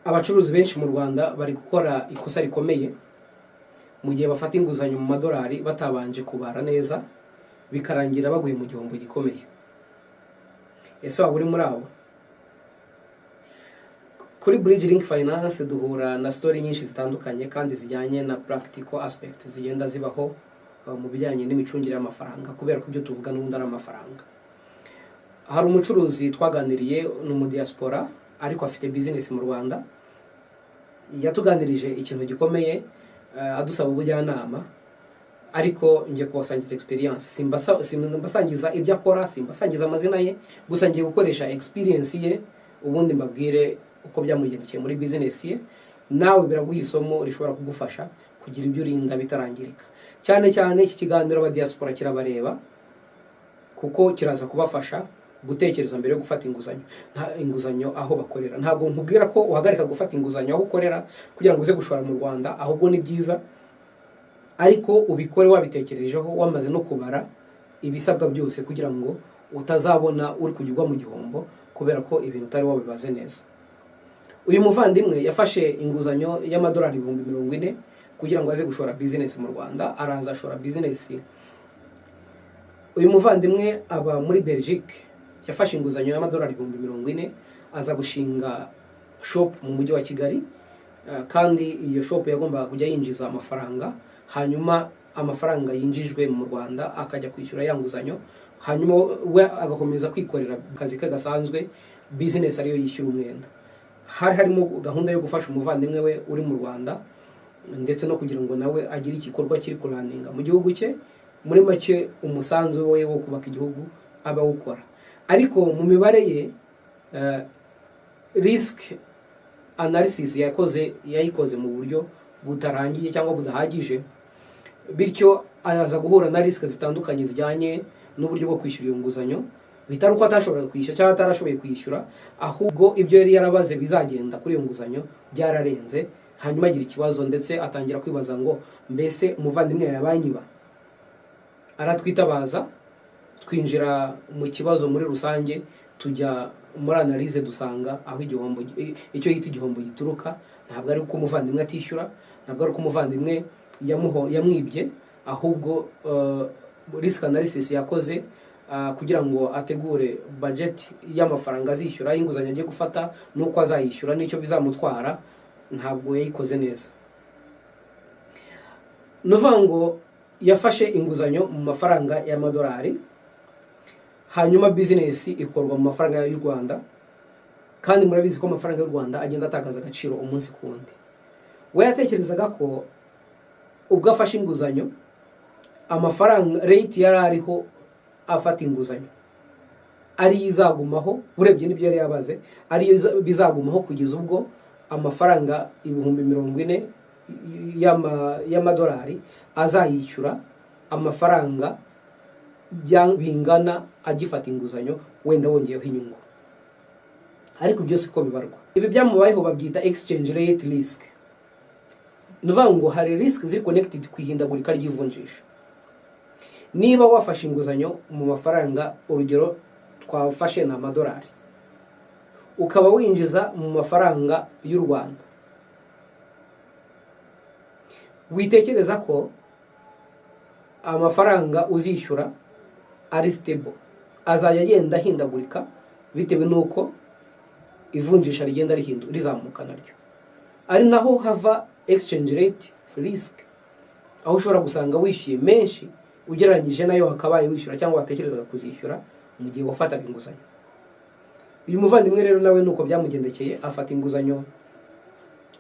Abacuruzi benshi mu Rwanda bari gukora ikosa rikomeye mu gihe bafata inguzanyo mu madolari batabanje kubara neza, bikarangira baguye mu gihombo gikomeye. Ese waba uri muri abo? Kuri Bridge Link Finance duhura na story nyinshi zitandukanye kandi zijyanye na practical aspect zigenda zibaho mu bijyanye n'imicungire y'amafaranga, kubera ko ibyo tuvuga n'ubundi ari amafaranga. Hari umucuruzi twaganiriye, ni umudiaspora ariko afite business mu Rwanda. Yatuganirije ikintu gikomeye, adusaba ubujyanama, ariko ngiye kubasangiza experience. Simbasangiza ibyo akora, simbasangiza amazina ye, gusa ngiye gukoresha experience ye, ubundi mbabwire uko byamugendekeye muri business ye. Nawe biraguha isomo rishobora kugufasha kugira ibyo urinda bitarangirika. Cyane cyane iki kiganiro aba diaspora kirabareba, kuko kiraza kubafasha gutekereza mbere yo gufata inguzanyo, nta inguzanyo aho bakorera. Ntabwo nkubwira ko uhagarika gufata inguzanyo aho ukorera kugira ngo uze gushora mu Rwanda, ahubwo ni byiza, ariko ubikore wabitekerejeho, wamaze no kubara ibisabwa byose, kugira ngo utazabona uri kujya ugwa mu gihombo kubera ko ibintu utari wabibaze neza. Uyu muvandimwe yafashe inguzanyo y'amadolari 40,000 kugira ngo aze gushora business mu Rwanda. Araza ashora business. Uyu muvandimwe aba muri Belgique. Yafashe inguzanyo y'amadolari 40,000, aza gushinga shop mu mujyi wa Kigali. Kandi iyo shop yagombaga kujya yinjiza amafaranga, hanyuma amafaranga yinjijwe mu Rwanda akajya kwishyura ya nguzanyo, hanyuma we agakomeza kwikorera akazi ke gasanzwe, business ariyo yishyura umwenda. Hari harimo gahunda yo gufasha umuvandimwe we uri mu Rwanda, ndetse no kugira ngo nawe agire igikorwa kiri kurunninga mu gihugu cye. Muri make, umusanzu we wo kubaka igihugu aba awukora. Ariko mu mibare ye, risk analysis yakoze, yayikoze mu buryo butarangiye cyangwa budahagije, bityo aza guhura na risk zitandukanye zijyanye n'uburyo bwo kwishyura iyo nguzanyo. Bitari uko atashoboraga kwishyura cyangwa atarashoboye kwishyura, ahubwo ibyo yari yarabaze bizagenda kuri iyo nguzanyo byararenze, hanyuma agira ikibazo, ndetse atangira kwibaza ngo: "Mbese umuvandimwe yabanyiba?" Aratwitabaza, twinjira mu kibazo muri rusange, tujya muri analyse, dusanga aho igihombo, icyo yita igihombo, gituruka ntabwo ari uko umuvandimwe atishyura, ntabwo ari uko umuvandimwe yamwibye, ahubwo risk analysis yakoze kugira ngo ategure budget y'amafaranga azishyura y'inguzanyo agiye gufata n'uko azayishyura n'icyo bizamutwara, ntabwo yayikoze neza. Ni ukuvuga ngo yafashe inguzanyo mu mafaranga y'amadolari, hanyuma business ikorwa mu mafaranga y'u Rwanda, kandi murabizi ko amafaranga y'u Rwanda agenda atakaza agaciro umunsi ku wundi. We yatekerezaga ko ubwo afashe inguzanyo, amafaranga rate yari ariho afata inguzanyo ariyo izagumaho, urebye n'ibyo yari yabaze, ariyo bizagumaho kugeza ubwo amafaranga 40,000 y'amadolari azayishyura amafaranga bingana agifata inguzanyo, wenda wongeyeho inyungu. Ariko byose uko bibarwa, ibi byamubayeho babyita exchange rate risk. Ni ukuvuga ngo hari risk ziri connected ku ihindagurika ry'ivunjisha. Niba wafashe inguzanyo mu mafaranga, urugero twafashe ni amadolari, ukaba winjiza mu mafaranga y'u Rwanda, witekereza ko amafaranga uzishyura ari stable. Azajya agenda ahindagurika bitewe n'uko ivunjisha rigenda rizamuka naryo, ari naho hava exchange rate risk, aho ushobora gusanga wishyuye menshi ugereranyije nayo wakabaye wishyura cyangwa watekerezaga kuzishyura mu gihe wafataga inguzanyo. Uyu muvandimwe rero nawe nuko byamugendekeye. Afata inguzanyo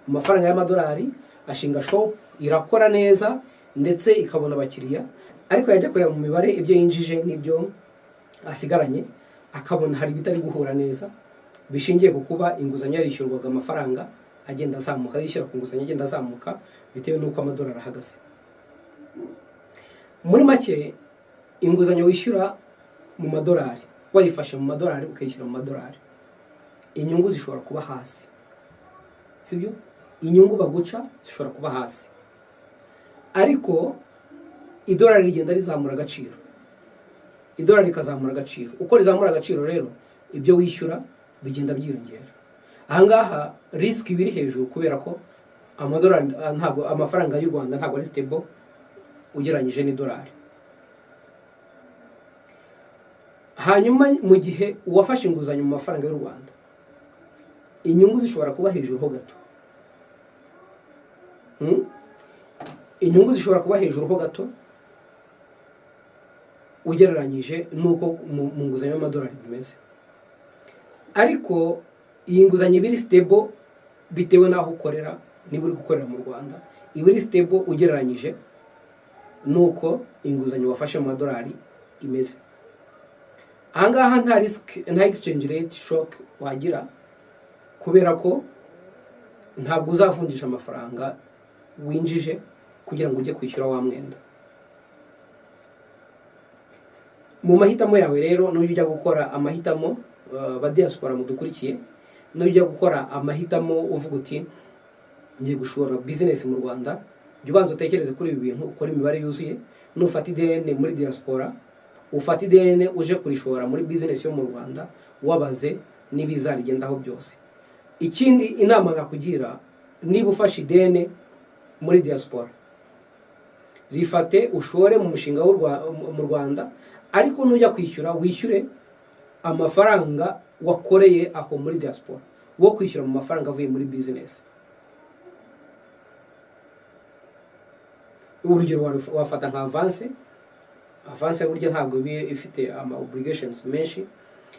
mu mafaranga y'amadolari, ashinga shop, irakora neza ndetse ikabona abakiriya, ariko yajya kureba mu mibare ibyo yinjije n'ibyo asigaranye, akabona hari ibitari guhura neza, bishingiye ku kuba inguzanyo yarishyurwaga amafaranga agenda azamuka, yishyura ku nguzanyo agenda azamuka bitewe n'uko amadolari ahagaze. Muri make, inguzanyo wishyura mu madolari, wayifashe mu madolari ukayishyura mu madolari, inyungu zishobora kuba hasi, sibyo? Inyungu baguca zishobora kuba hasi, ariko idolari rigenda rizamura agaciro, idolari rikazamura agaciro. Uko rizamura agaciro rero, ibyo wishyura bigenda byiyongera. Ahangaha risk iba iri hejuru, kubera ko amadolari ntabwo, amafaranga y'u Rwanda ntabwo ari stable ugereranyije n'idolari. Hanyuma mu gihe uwafashe inguzanyo mu mafaranga y'u Rwanda, inyungu zishobora kuba hejuru ho gato. Inyungu zishobora kuba hejuru ho gato ugereranyije n'uko mu nguzanyo y'amadolari bimeze. Ariko iyi nguzanyo iba iri stable bitewe n'aho ukorera. Niba uri gukorera mu Rwanda, iba iri stable ugereranyije n'uko inguzanyo wafashe mu madolari imeze. Ahangaha nta risk, nta exchange rate shock wagira, kubera ko ntabwo uzavunjisha amafaranga winjije kugira ngo ujye kwishyura wa mwenda. Mu mahitamo yawe rero, n'ujya ujya gukora amahitamo, ba diaspora mudukurikiye, n'ujya gukora amahitamo uvuga uti ngiye gushora business mu Rwanda, jya ubanza utekereze kuri ibi bintu, ukore imibare yuzuye. Nufata ideni muri diaspora, ufata ideni uje kurishora muri business yo mu Rwanda, wabaze n'ibizarigendaho byose. Ikindi inama nakugira, niba ufashe ideni muri diaspora, rifate ushore mu mushinga mu Rwanda, ariko nujya kwishyura wishyure amafaranga wakoreye aho muri diaspora, wo kwishyura mu mafaranga avuye muri business. Urugero, wafata nka avance. Avance burya ntabwo iba ifite ama obligations menshi.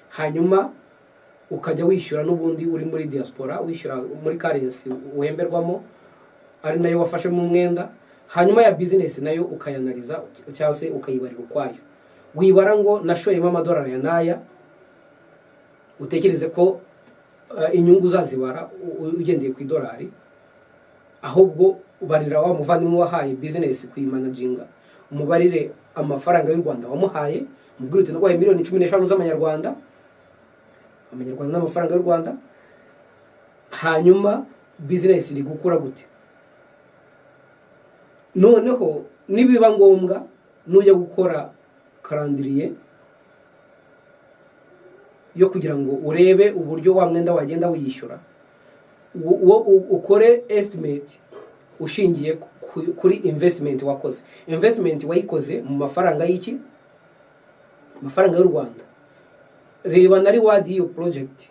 Hanyuma ukajya wishyura n'ubundi uri muri diaspora, wishyura muri currency uhemberwamo, ari nayo wafashemo umwenda. Hanyuma ya business nayo ukayanaliza cyangwa se ukayibarira ukwayo. Wibara ngo nashoyemo amadolari ya naya, utekereze ko inyungu uzazibara ugendeye ku idolari. Ahubwo ubarira wa muvandimwe wahaye business kuyimanaginga, umubarire amafaranga y'u Rwanda wamuhaye, umubwire uti naguhaye miliyoni 15 z'amanyarwanda, amanyarwanda n'amafaranga y'u Rwanda. Hanyuma business iri gukura gute? Noneho nibiba ngombwa, nujya gukora calendrier yo kugira ngo urebe uburyo wa mwenda wagenda wiyishyura, ukore estimate ushingiye kuri investment wakoze. Investment wayikoze mu mafaranga y'iki? Amafaranga y'u Rwanda. Reba na reward y'iyo project,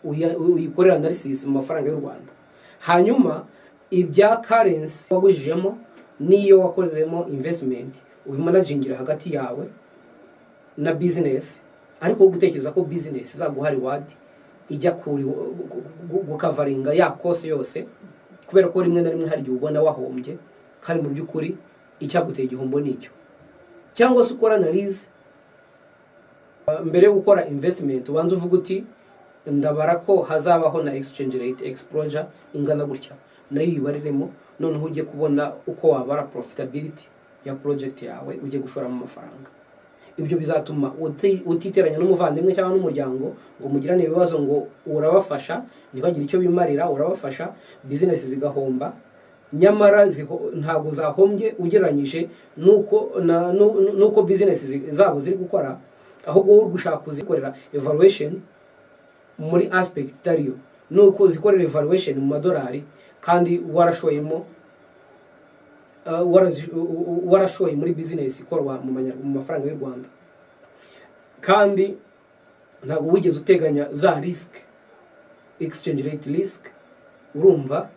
uyikorera analysis mu mafaranga y'u Rwanda. Hanyuma ibya currency wagujijemo n'iyo wakozemo investment ubimanagingira hagati yawe na business. Ariko gutekereza ko business izaguha reward ijya kuri gukavaringa ya cost yose, kubera ko rimwe na rimwe hari igihe ubona wahombye kandi mu by'ukuri icyaguteye igihombo nicyo. Cyangwa se ukora analyse mbere yo gukora investment, ubanza uvuga uti ndabara ko hazabaho na exchange rate exposure ingana gutya, nayo uyibariremo. Noneho ujye kubona uko wabara profitability ya project yawe ujye gushoramo amafaranga. Ibyo bizatuma utiteranya n'umuvandimwe cyangwa n'umuryango ngo mugirane ibibazo, ngo urabafasha ntibagire icyo bimarira, urabafasha business zigahomba, nyamara ntabwo zahombye ugereranyije n'uko business zabo ziri gukora. Ahubwo wowe uri gushaka kuzikorera evaluation muri aspect itariyo, nuko zikorera evaluation mu madolari kandi warashoyemo, warashoye muri business ikorwa mu mafaranga y'u Rwanda, kandi ntabwo wigeze uteganya za risk, exchange rate risk. Urumva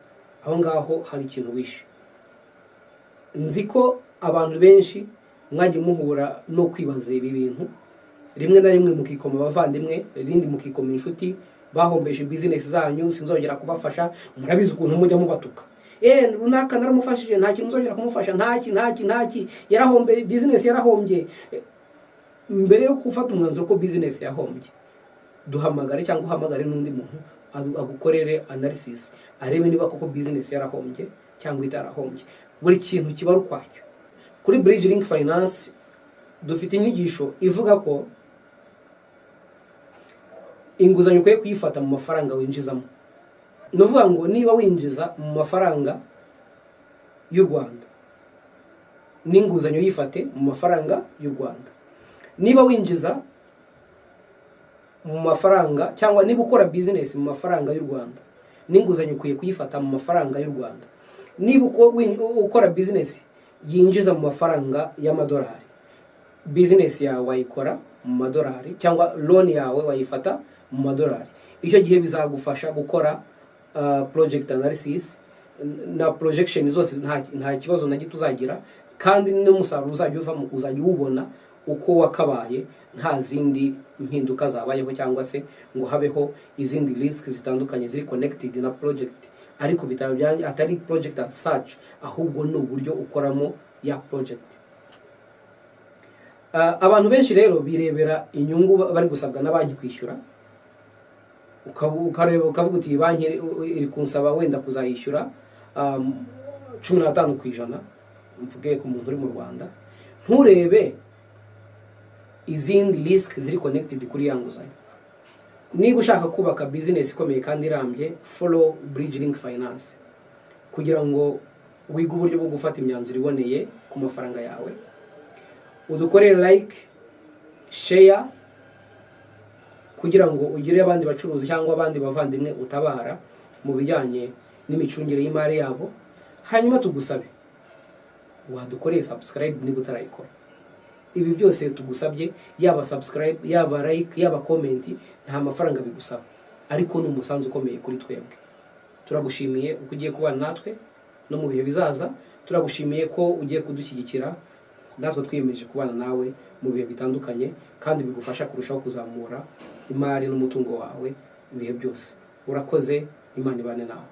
aho ngaho hari ikintu wishe. Nzi ko abantu benshi mwagiye muhura no kwibaza ibi bintu, rimwe na rimwe mukikoma abavandimwe, irindi mukikoma inshuti bahombeje business zanyu, sinzongera kubafasha. Murabizi ukuntu mujya mubatuka: runaka naramufashije, nta kintu nzongera kumufasha, ntaki ntaki ntaki, yarahombe, business yarahombye. Mbere yo gufata umwanzuro ko business yahombye, duhamagare cyangwa uhamagare n'undi muntu agukorere analysis, arebe niba koko business yarahombye cyangwa itarahombye. Buri kintu kiba ari ukwacyo. Kuri Bridge Link Finance dufite inyigisho ivuga ko inguzanyo ukwiye kuyifata mu mafaranga winjizamo. Ni ukuvuga ngo niba winjiza mu mafaranga y'u Rwanda, n'inguzanyo yifate mu mafaranga y'u Rwanda. Niba winjiza mu mafaranga, cyangwa niba ukora business mu mafaranga y'u Rwanda, n'inguzanyo ukwiye kuyifata mu mafaranga y'u Rwanda. Niba ukora business yinjiza mu mafaranga y'amadolari, business yawe wayikora mu madolari, cyangwa loan yawe wayifata mu madolari. Icyo gihe bizagufasha gukora project analysis na projection zose, nta kibazo na gito uzagira, kandi n'umusaruro uzajya uvamo uzajya uwubona uko wakabaye, nta zindi mpinduka zabayeho cyangwa se ngo habeho izindi risk zitandukanye ziri connected na project, ariko bitaba atari project as such, ahubwo ni uburyo ukoramo ya project. Abantu benshi rero birebera inyungu bari gusabwa na banki kwishyura. Ukareba ukavuga uti: "Iyi banki iri kunsaba wenda kuzayishyura 15%," mvuge ku muntu uri mu Rwanda. Nturebe izindi risk ziri connected kuri ya nguzanyo. Niba ushaka kubaka business ikomeye kandi irambye, follow Bridge Link Finance kugira ngo wige uburyo bwo gufata imyanzuro iboneye ku mafaranga yawe. Udukorere like, share, kugira ngo ugire abandi bacuruzi cyangwa abandi bavandimwe utabara mu bijyanye n'imicungire y'imari yabo. Hanyuma tugusabe wadukoreye subscribe niba utarayikora. Ibi byose tugusabye, yaba subscribe, yaba like, yaba comment, nta mafaranga bigusaba, ariko ni umusanzu ukomeye kuri twebwe. Turagushimiye uko ugiye kubana natwe no mu bihe bizaza. Turagushimiye ko ugiye kudushyigikira, natwe twiyemeje kubana nawe mu bihe bitandukanye kandi bigufasha kurushaho kuzamura imari n'umutungo wawe ibihe byose. Urakoze, Imana ibane nawe.